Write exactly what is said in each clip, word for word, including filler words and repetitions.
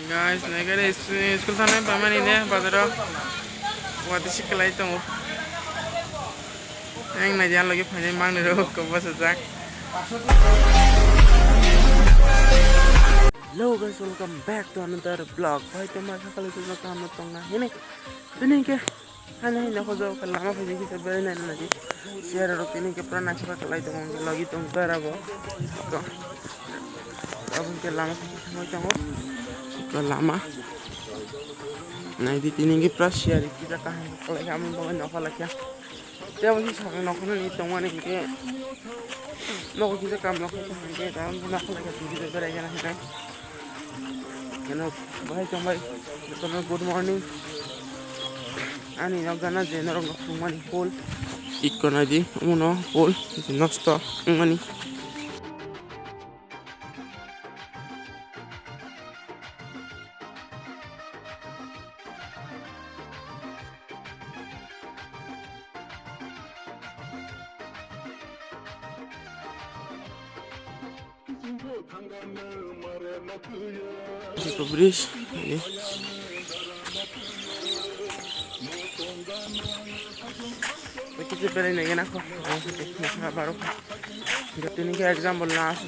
Guys, naikhe school thangnai pamani de bazaro. Wati siklai tongo. Ang naidi ang logi phainai mangni rok kobosajak. Hello guys, welcome back to another vlog. Bhai tongma sakali tongma tongna hini. Tini ke Hani hini hojo khe lama phai kisa berai nai nai di. Chair rok tini ke pura naisik khlai tongo, logi tong bera bo. To. Aboni ke lama phai kisa moi tongo. To lama. Nai di tini ke pura chair kisa kaham khlai kha, amo bagwi nokha lai kha. Tei abo kisa nokha ni tongmani hinkhe nogo kisa kam nokha kisa hinkhe ta nokha lai kha tini ke berai gana hinkhe. Keno bahai tongbai, kono good morning. Ani nok gana je norok nok tongmani pool. Ikko naidi, omono pool, je nosto wngmani. Eko bridge, ini. Kita berai nai gana ko. Tini ke exam bo last.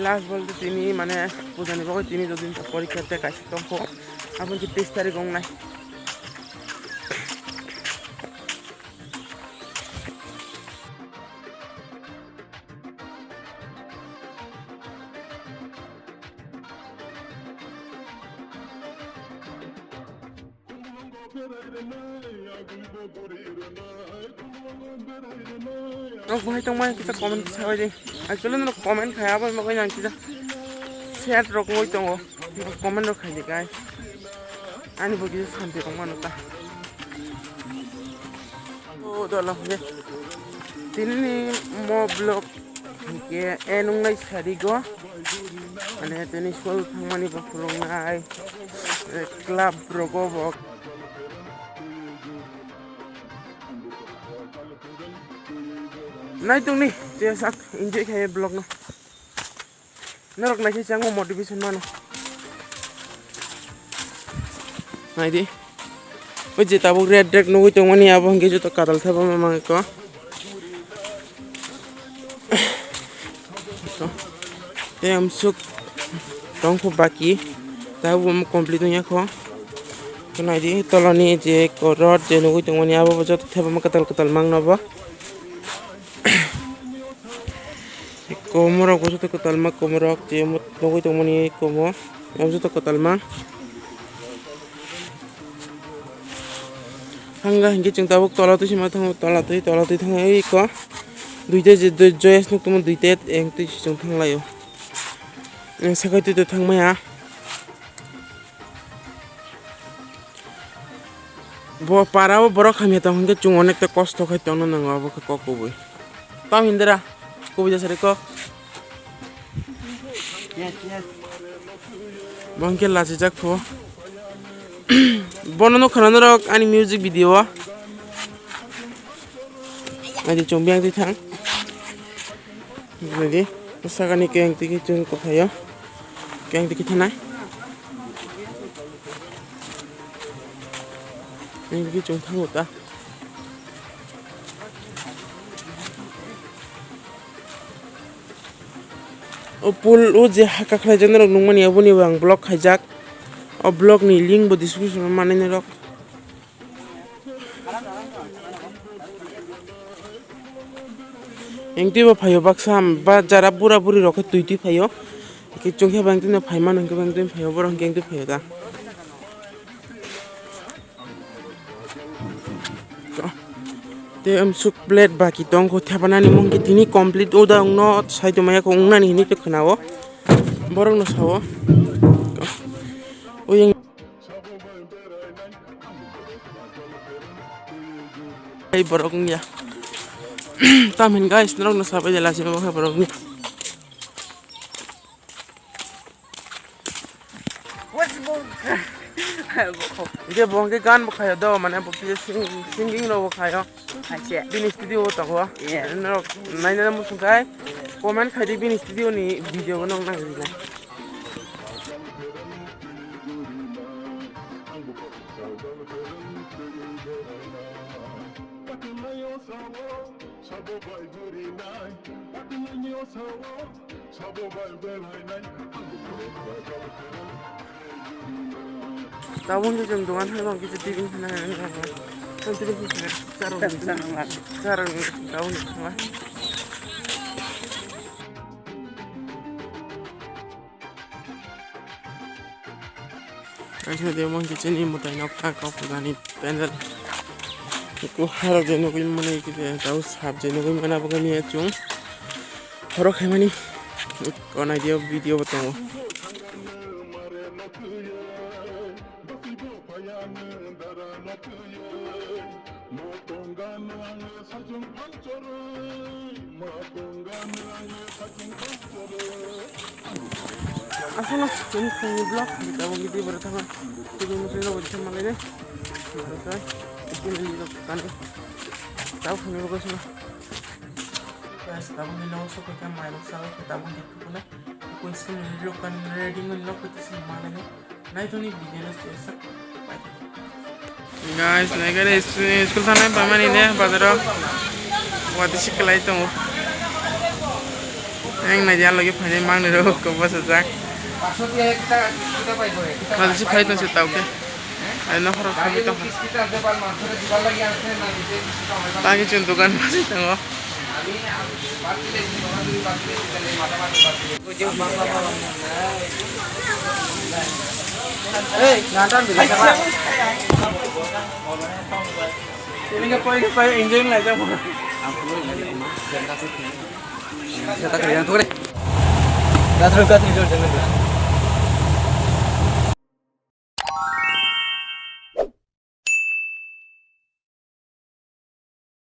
Last bolte tini mane puja ni bagwi tini jodi porikha te kaisa tongkho. Aboni teis tarik wngnai. Nok bahai tongmani kita comment sabai di. Actually nok comment khai abo nok yang kita share rok ngoi tongo. Comment rok khai di guys. Ani bo kisa santi rok mano ta. O dolo hwnkhe. Tini ni mo vlog hwnkhe e nungnai sarigo. Mane tini school thangmani bo phwrwngnai, eh, club rogo bo. Nai tongni je sak enjoy khai vlog no. Norok naikhe changma motivation mano. Naidi. O je tabuk red red nugui tongmani abo hwnkhe joto katal thaibo mamang kho. Tei amsuk tongkho baki. Tabuk omo complete wngya kho. Naidi tolani je rod je nugui tongmani abo bo joto thaibo katal katal mangno bo. Komorok bo joto kwtalma, komorok je nugui tongmani komo, abo joto kwtalma. Hanga hinkhe chwng tabuk tola twi sima thango, tola twi, tola twi thangwi eko duita je joyous nuk tongma duita, eng twi chwng thanglaio. Eng sakai twi to thangmaya. Bo para o borok hamya tong hwnkhe chwng onekta kosto khai tongna nango abo khe kok kubui. Tamo hindra kubui jasari kok. Bo hwnkhe lachijak pho. Bono nukha norok ani music video o. Naidi chwng biyang twi thang. Naidi sakani keng twi chwng kwphaio. Keng twi thanai. Keng twi chwng thango ta. O pool o je haka khlai jak norok nukmani aboni bo ang vlog khaijak. O vlog ni link bo description o manai norok. Engtwi bo phaio baksa ba jara bura buri rok khe twi twi phaio. Kichung khe bangtwi no phaimano hwnkhe bangtwi phaio borok hwnkhe engtwi phaio da. Tei amsuk plate baki tongkho thepanani mungkhe tini complete o da wngno sai tongmaya kho wngnani hinwi tongkha na o borokno sao. Oyang. Ei borok wngya. Tamhin guys, norokno sabai de lachima bokhe borok wngya. Hwnkhe bo hwnkhe gan bo khayo do, mane bo kisa sing-, singing rok bo khayo. Bini studio o tongo. Norok nainani muchung khai. Comment khai di bini studio ni video bo nang nang rina. Tabuk hwnkhe chwng dogan thangwi tong kisa tibini thangna charwng charwng tabuk thangla. Kaisa de mong kichini mutai nok thang kok pujani pendel. Ku harok je nugui mani kisa tau sab je nugui mana bagani achung. Horok khaimani konai dia video bo tongo. Aswkno chini phungni vlog, abo video bo rwkha ma. Video muchungno bo rwkha ma lai de. Rwkha. Isi nini rok kani. Tau phungni bo gosno. Guys, tabuk ni nogo sokoi kha mairok sao, tabuk ni thukuna. Koi sini rok kan ready ngun nok koi sini ma lai de. Naitoni video no se sak. Guys, naikhe school thangnai pamani ne bazaro. Wati siklai tongo. Ang naidi a logi phainai mangni rok ko bwsajak. Wati si phai tong se tau khe. Ai nokhorok thangwi tongkha. Tagi chwng dukan bwsai tongo.